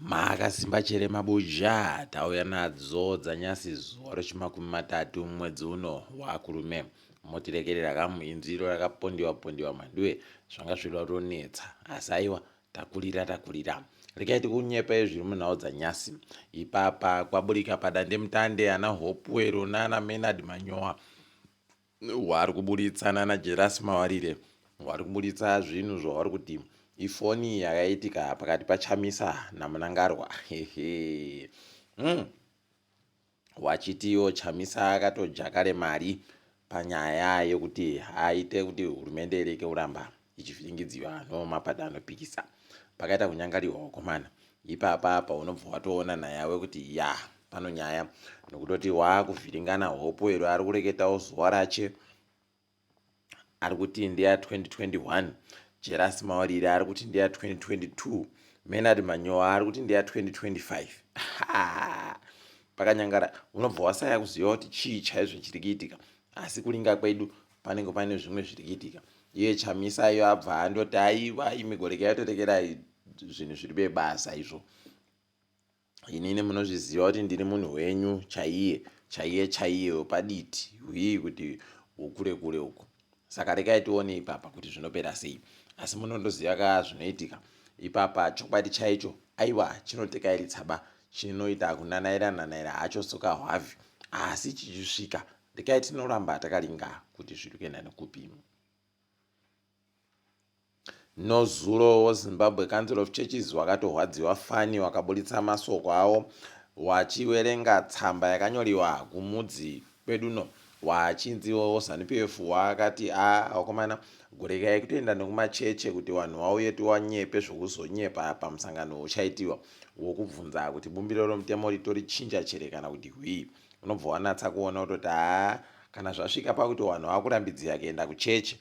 Makasimba chere mabuja tauya nadzo dzanyasi zuva rechimakumi matatu mwedzi uno wakurume motirekerera kamu inzwi iro rakapondiwa pondiwa mhanduwe zvanga zviri kutonetsa asi aiwa takurira takurira regai tikunyepa zviri munhau dzanyasi ipapa kwaburika padandemutande ana Hopewell nana Menard Manyowa Wari kuburitsa nana Jerasi Mawarire wari kuburitsa zvinhu zvavari kuti ifoni yakaitika pakati paChamisa naMnangarwa. Hehe. Wachitiwo Chamisa akatodya kare mari panyaya yekuti aite kuti hurumende ireke kuramba ichivhiringidziwa nomapato anopikisa. Pakaita kunyangariwa wakomana. Ipapa paunobva watoona nayawe kuti ya pano nyaya nokutoti waakuvhiringana Hopewell ari kureketawo zuva rache ari kuti ndeya 2021 Jerasi Mawarire ari kuti ndeya 2022 Menard Manyowa ari kuti ndeya 2025 pakanyangara unobva wasaya kuziva kuti chii chaizvo chiri kuitika asi kuringa kwedu panenge pane zvimwe zviri kuitika iye Chamisa iyo abva andoti aiwa imi goreka yatorekerai zvinhu zviri bebasa izvo inini munozviziva kuti ndiri munhu wenyu chaiye chaiye chaiye wepaditi hwii kuti hukure kure uko saka rekai tione ipapa kuti zvinopera sei asi munondoziva ka zvinoitika ipapa chokwadi chaicho aiwa chinotekairitsa ba chinoita kunanaira nanaira hacho soka hwavhi asi chichisvika rekai tinoramba takaringa kuti zviri kuenda nekupi. Nozuro woZimbabwe Council of Churches wakatorwadziwa fani wakaburitsa masoko awo wachiwerenga tsamba yakanyoriwa kumudzi kweduno wachinziwo woZanu PF wakati a wakomana gorekai kutoenda nekumacheche kuti vanhu vauye tiwanyepe zvokuzonyepa pamusangano uchaitiwa wokubvunza kuti bumbiro romutemo ritorichinja chere kana kuti hwii unobva wanatsa kuona kutoti haa kana zvasvika pakuti vanhu vakurambidzira kuenda kuchechi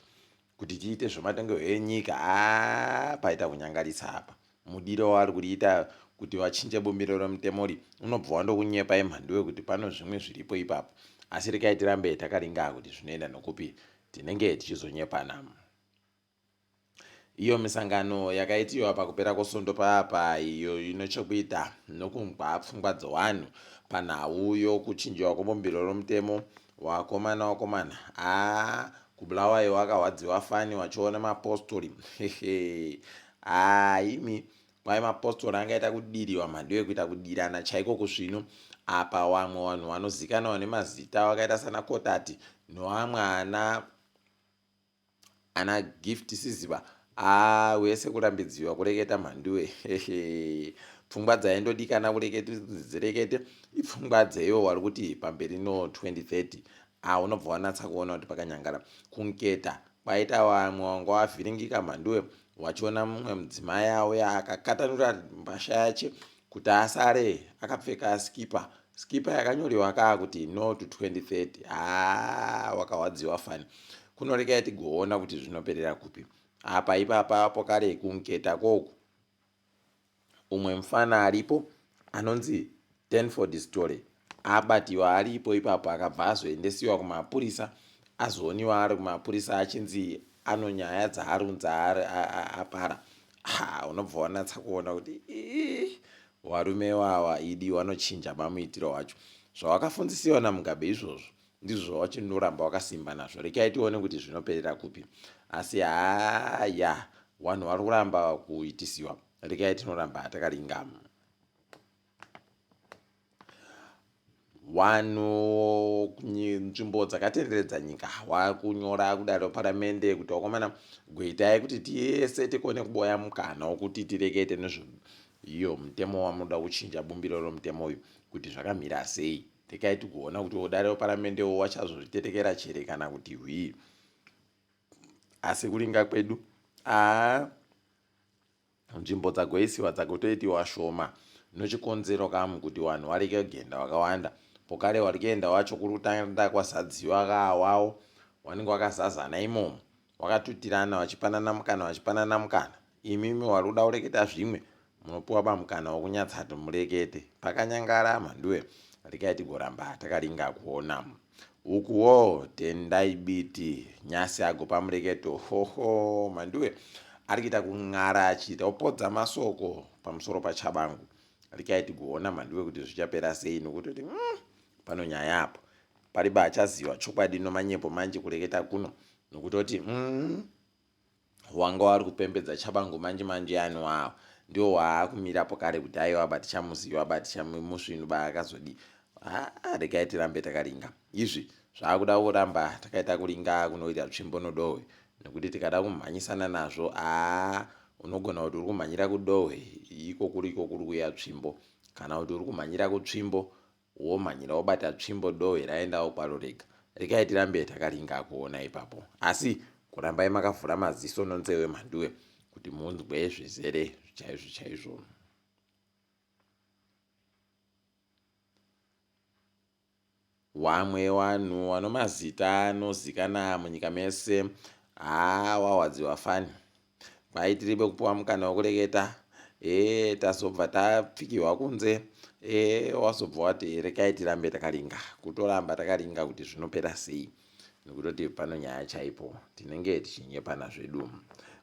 kuti tiite zvematongerwo enyika haa paita kunyangarisa apa mudiro wavari kuriita kuti vachinje bumbiro remutemori unobva wandokunyepa imhanduwe kuti pano zvimwe zviripo ipapo asi rekai tirambe takaringa kuti zvinoenda nokupi tinenge tichizonyepana. Iyo misangano yakaitiwa pakupera kwoSvondo papa iyo ine chokuita nokungwa pfungwa dzewanhu panhau yokuchinjiwa kwebumbiro romutemo wakomana wakomana haa kuBulawayo wakahwadziwa fani wachiona mapostori hehe haa imi kwai mapostori angaita kudiriwa mhandu yekuita kudirana chaiko kusvinu apa wamwe wanhu wanozikanwa nemazita wakaita sana Kotati noamwe ana Ana Gift Siziba haa wese kurambidziwa kureketa mhanduwe pfungwa dzaindodikana kureketa dzirekete ipfungwa dzeiwo wari kuti pamberi no 2030 ah unobva wanatsa kuona kuti pakanyangara kunketa kwaita vamwe wanga wavhiringika mhanduwe wachiona mumwe mudzimai auya akakatanura mbasha yache kuti asare akapfeka skipa skipa yakanyoriwa kaa kuti no to 2030 haa wakahwadziwa fani kunorekai tigoona kuti zvinoperera kupi apa ipapa apo kare kunketa koku umwe mufana aripo anonzi Tenford Story abatiwa aripo ipapo akabva azoendesiwa kumapurisa azooniwa ari kumapurisa achinzi anonyaya dzaarunza apara ha unobva wanatsa kuona kuti warume wawa idi wanochinja mamuitiro wacho zvawakafundzisiwa naMugabe izvozvo ndizvo zvawachindoramba wakasimba nazvo rekai tione kuti zvinoperera kupi asi haya wanhu vari kuramba kuitisiwa rekai tinoramba takaringama Vanhu nzvimbo dzakatenderedza nyika wakunyora kudare reparamende kuti vakomana goitai kuti tiese tikone kuboya mukana wokuti tirekete nezveiyo mutemo wamunoda kuchinja bumbiro romutemo uyu kuti zvakamira sei rekai tigoona kuti dare reparamendewo wachazozvitetekera chere kana kuti hwii asi kuringa kwedu aa Nzvimbo dzagoisiwa dzagotoitiwa shoma nochikonzero kamu kuti wanhu wareke kugenda wakawanda. Pokare wari kuenda wacho kuri kutanga kwazadziwa kaawawo wanenge wakazazana imomo wakatutirana wachipanana mukana wachipanana mukana. Imimi wari kuda kureketa zvimwe munopiwa pamukana wokunyatsati murekete. Pakanyangara mhanduwe rekai tigoramba takaringa kuona. Ukuwo Tendai Biti nyasi agopa mureketo hoho Mhanduwe ari kuita kun'ara achiita opodza masoko pamusoro paChabangu. Rekai tigoona mhanduwe kuti zvichapera sei nokutoti pano nyaya apo. Pariba achaziva chokwadi nomanyepo manje kureketa kuno nokutoti wanga wari kupembedza Chabangu manje manje ani wawo ndiwo waakumirapo kare kuti aiwa ba tichamuziva ba tichamusvinu ba akazodii. Haa regai tirambe takaringa. Izvi zvakuda kuramba takaita kuringa kunoita tsvimbo nodohwe nekuti tikada kumhanyisana nazvo haa unogona kuti uri kumhanyira kudohwe iko kuriko kuri kuuya tsvimbo kana kuti uri kumhanyira kutsvimbo womhanyira wobata tsvimbo dohwe raendawo kwaro rega. Regai tirambe takaringa kuona ipapo. Asi kurambai makavhura maziso nonzeve mhanduwe kuti munzwe zvizere chaizvo chaizvo. Wamwe wanhu wanomazita anozikana munyika mese haa wahwadziwa fani. Kwai tiribe kupiwa mukana wekureketa ee tazobva tapfikirwa kunze ee wazobva wati rekai tirambe takaringa kutoramba takaringa kuti zvinopera sei nekutoti pano nyaya chaipo tinenge tichinyepana zvedu.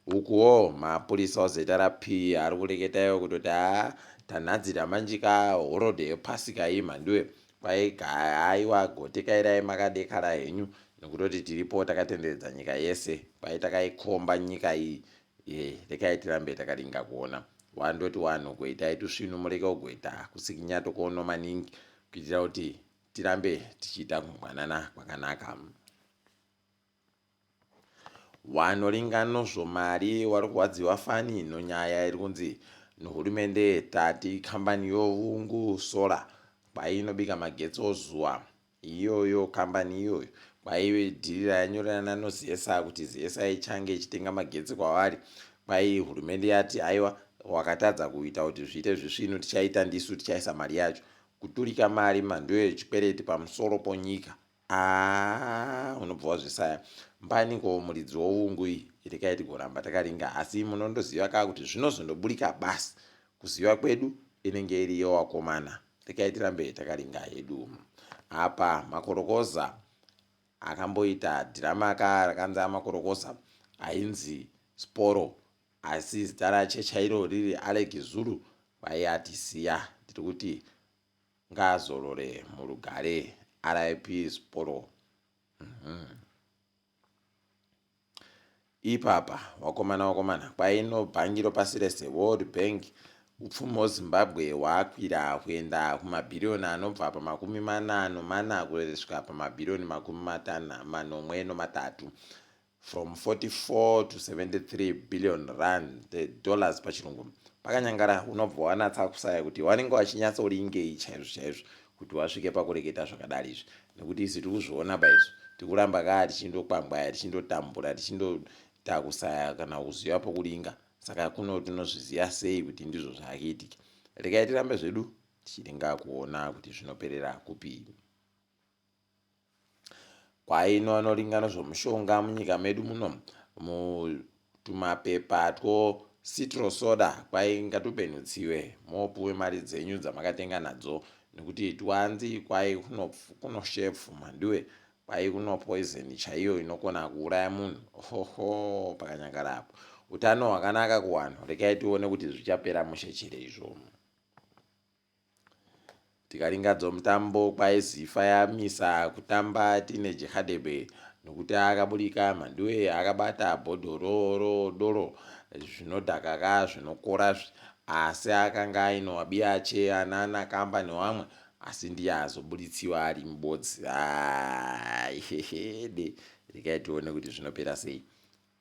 Ukuwo mapurisa oZRP ari kureketa iwo kutoti haa tanhadzira manjika horodhe yepasika iyi mhanduwe kwai haiwa gotekairai makadekara henyu nekutoti tiripo takatenderedza nyika yese kwai takaikomba nyika iyi ye rekai tirambe takaringa kuona wandoti wanhu goitai tusvinu mureke kugoita kusikinya tokono maningi kuitira kuti tirambe tichiita kungwanana kwakanaka. Wanoringa nozvo mari wari kurwadziwa fani nonyaya iri kunzi nohurumende tati kambani yoVungu Solar kwainobika magetsi ozuva iyoyo kambani iyoyo kwaidhirira yanyorerana noZESA kuti ZESA ichange ichitenga magetsi kwavari kwai hurumende yati aiwa wakatadza kuita kuti zviite zvisvinu tichaita ndisu tichaisa mari yacho kuturika mari mhando yechikwereti pamusoro ponyika Aah unobva wazvisaya mbani ko muridzi woungu iyi rekai tigoramba takaringa asi munondoziva kaa kuti zvinozondoburika basi kuziva kwedu inenge iri yewakomana rekai tirambe takaringa hedu apa makorokoza akamboita dhirama ka rakanzi amakorokoza ainzi sporo asi zita rache chairo riri Alec Zulu kwaiye atisiya tiri kuti Ngaazorore murugare RIP Sporo. Ipapa wakomana wakomana kwaino bhangi ropasi rese World Bank upfumi hweZimbabwe hwakwira kuenda kumabhiriyoni anobva pamakumi mana nomana kusvika pamabhiriyoni makumi matana manomwe nomatatu from 44 to 73 billion rand eh, dollars pachirungu pakanyangara unobva wanatsa kusaya kuti wanenge wachinyatsoringei chaizvo chaizvo kuti wasvike pakureketa zvakadari izvi nekuti isu tiri kuzviona paizvo tikuramba kaa tichindokwangwaya tichindotambura tichindoita kusaya kana kuziva pokuringa saka kuno tinozviziva sei kuti ndizvo zvaakuitika rekai tirambe zvedu tichiringa kuona kuti zvinoperera kupi. Kwaino anoringa nezvomushonga munyika medu muno mutumapepa two citro soda kwai ngatupenutsiwe mopuwe mari dzenyu dzamakatenga nadzo nekuti twanzi kwai kuno shefu mhanduwe kwai kuno poison chaiyo inokona kuuraya munhu hoho pakanyangara apo utano hwakanaka kuwanhu rekai tione kuti zvichapera mushe chere izvo. Tikaringa dzomutambo kwai Zifa yamisa kutamba Teenage Hadebe nokuti akaburika Mhanduwe akabata bhodhoro rodoro zvinodhaka ka zvinokora asi akanga aino wabiache anana kamba newamwe asi ndiye azoburitsiwa ari mubodzi aihehede regai tione kuti zvinopera sei.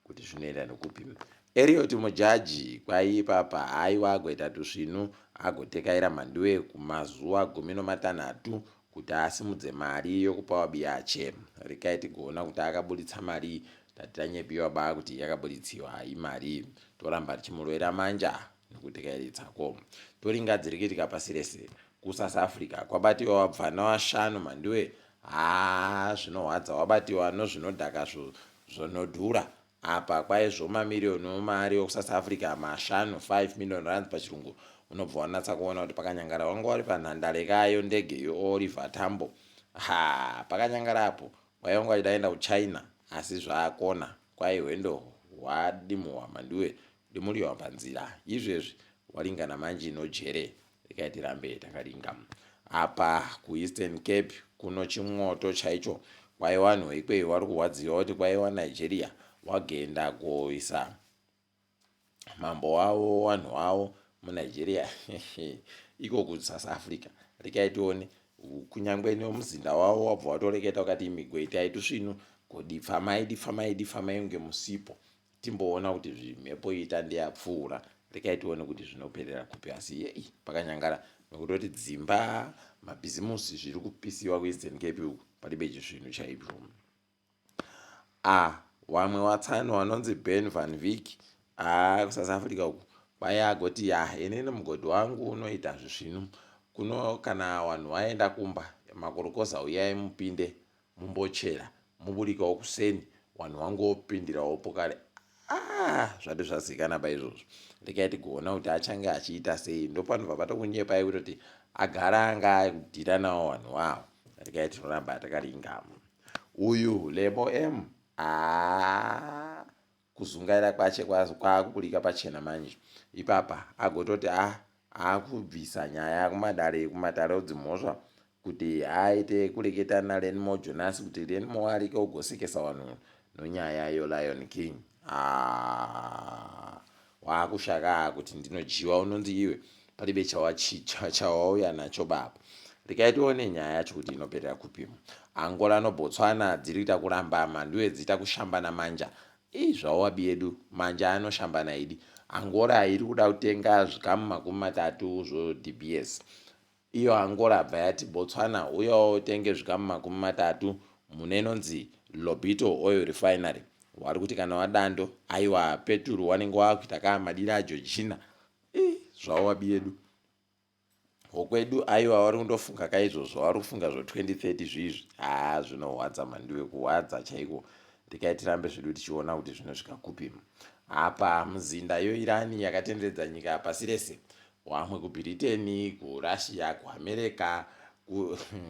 Kuti zvinoenda nekupi. Eriot Mujaji kwai ipapa haiwa agoita tusvinu agotekaira Mhanduwe kumazuva 13 kuti asimudze mari yokupa wabiyache. Rekai tigoona kuti akaburitsa marii tati tanyepiwa ba kuti yakaburitsiwa imarii toramba tichimurovera manja nekutekairitsa-ko. Toringa dziri kuitika pasi rese. KuSouth Africa kwabatiwa wabvana washanu Mhanduwe haa zvinohwadza wabatiwa nozvinodhaka Zvonodhura apa kwaizvo mamiriyoni omari okuSouth Africa mashanu, 5 million rands pachirungu, unobva wanatsa kuona kuti pakanyangara wanga wari panhandare kayo ndege yoOliver Tambo. Haa pakanyangara apo kwai wanga wachida kuenda kuChina asi zvakona kwai hwendo hwadimuhwa mhanduwe dimuriwa panzira. Izvezvi waringana manji nojere. Regai tirambe takaringa. Apa kuEastern Cape kuno chimwoto chaicho kwai wanhu weikweyo wari kurwadziwa kuti kwaiwa Nigeria wagenda kuisa mambo wavo wanhu wavo muNigeria iko kuSouth Africa. Regai tione kunyangwe nemuzinda wavo wabva watoreketa ukati imi goitai tusvinu godipfamai dipfamai dipfamai kunge musipo timboona kuti zvimhepo ita ndeyapfuura. Regai tione kuti zvinoperera kupi asi yei pakanyangara nokutoti dzimba mabhizimusi zviri kupisiwa kuEastern Cape uku palibe chisvinhu chaipo. A wamwe watsano wanonzi Ben van Wyk haa kuSouth Africa uku kwai agoti ya inini mugodhi wangu unoita zvisvinu kuno kana wanhu waenda kumba makorokoza uyai mupinde mumbochera muburikawo kuseni wanhu wangu wopindirawo pokare ah zvati zvazikana paizvozvo regai tigoona kuti achange achiita sei ndopanobva patokunyepai kutoti agara anga akudhira nawo vanhu wawo regai tinoramba takaringa uyu Lebo M aa kuzungaira kwache kwakuburika pachena manje ipapa agototi a akubvisa nyaya kumadare kumatare odzimhosva kuti aite kureketa naLenmo Jonas kuti Lenmo arike ugosekesa vanhu nonyaya yoLion King. Ah, waakushaka kuti ndinojiwa unonzi iwe palibe chawauya nacho baba. Regai tione nyaya yacho kuti inoperera kupi. Angola noBotswana dziri kuita kuramba mhanduwe dziita kushambana manja. Ii zvawabi yedu manja anoshambana idi. Angola iri kuda kutenga zvikamu 30 zvoDBS. Iyo Angola bva yati Botswana uyawo utenge zvikamu 30 mune inonzi Lobito Oil Refinery. Wari kuti kana wadando aiwa peturu wanenge wakuita kaa madira aJojina. Ii zvawabi yedu. Hokwedu aiwa wari kundofunga kaizvozvo wari kufunga zvo 2030 zvizvi. Haa zvinohwadza mhanduwe kuhwadza chaiko. Regai tirambe zvedu tichiona kuti zvinosvika kupi. Apa muzinda yoIrani yakatenderedza nyika pasi rese. Wamwe kuBhiriteni, kuRussia, kuAmerica,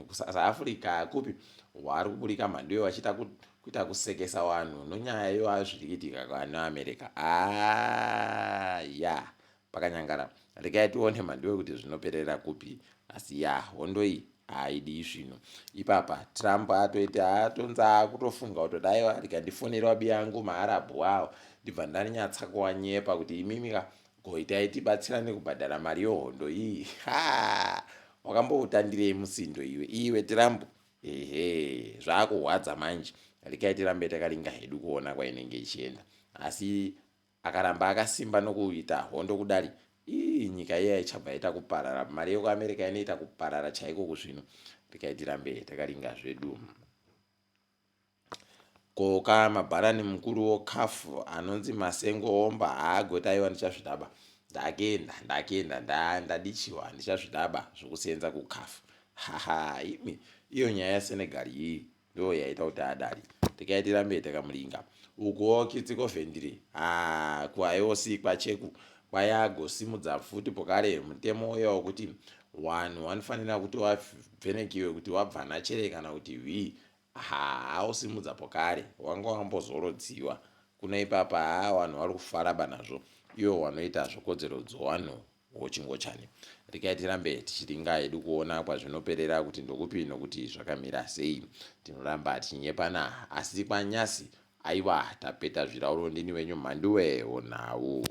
kuSouth Africa kupi wari kuburika mhanduwe vachiita kuita kusekesa vanhu nonyaya yoazviri kuitika kuAmerica. Haa ya pakanyangara. Regai tione mhanduwe kuti zvinoperera kupi. Asi ya hondo iyi haidi zvino. Ipapa Trump atoita atonzi akutofunga kuti daiwa rikandifonera wabi yangu maArabhu awo ndibva ndanyatsa kuwanyepa kuti imimi ka goitai tibatsirane kubhadhara mari yohondo iyi. Ha! Wakamboutandirei musindo iwe iwe Trump? Ehe, zvakuhwadza manje. Regai tirambe takaringa hedu kuona kwainenge ichienda. Asi akaramba akasimba nokuita hondo kudari ii nyika iya ichabva yaita kuparara. Mari yekuAmerica inoita kuparara chaiko kuzvino. Regai tirambe takaringa zvedu. Koka mabharani mukuru woCAF anonzi Masengo Omba haagoti aiwa ndichazvidaba. Ndakenda ndakenda ndadichiwa ndichazvidaba zvokusenza kuCAF. Haha imi iyo nyaya yaSenegal iyi ndo yaita kuti adari. Regai tirambe takamuringa. Ukuwo Kitsiko Vendiri haa kuIOC kwacheku kwayagosimudza futi pokare mutemo uya wokuti vanhu vanofanira kuti wavhenekiwe kuti wabva nachere kana kuti hwii. Haa usimudza pokare wanga wambozorodziwa kuno ipapa haa vanhu vari kufaraba nazvo ivo wanoita zvokodzero dzowanhu wochingochani. Regai tirambe tichiringa hedu kuona kwazvinoperera kuti ndokupi nokuti zvakamira sei. Tinoramba tichinyepana asi kwanyasi aiwa tapeta zvirauro ndini wenyu Mhanduwe wonhau.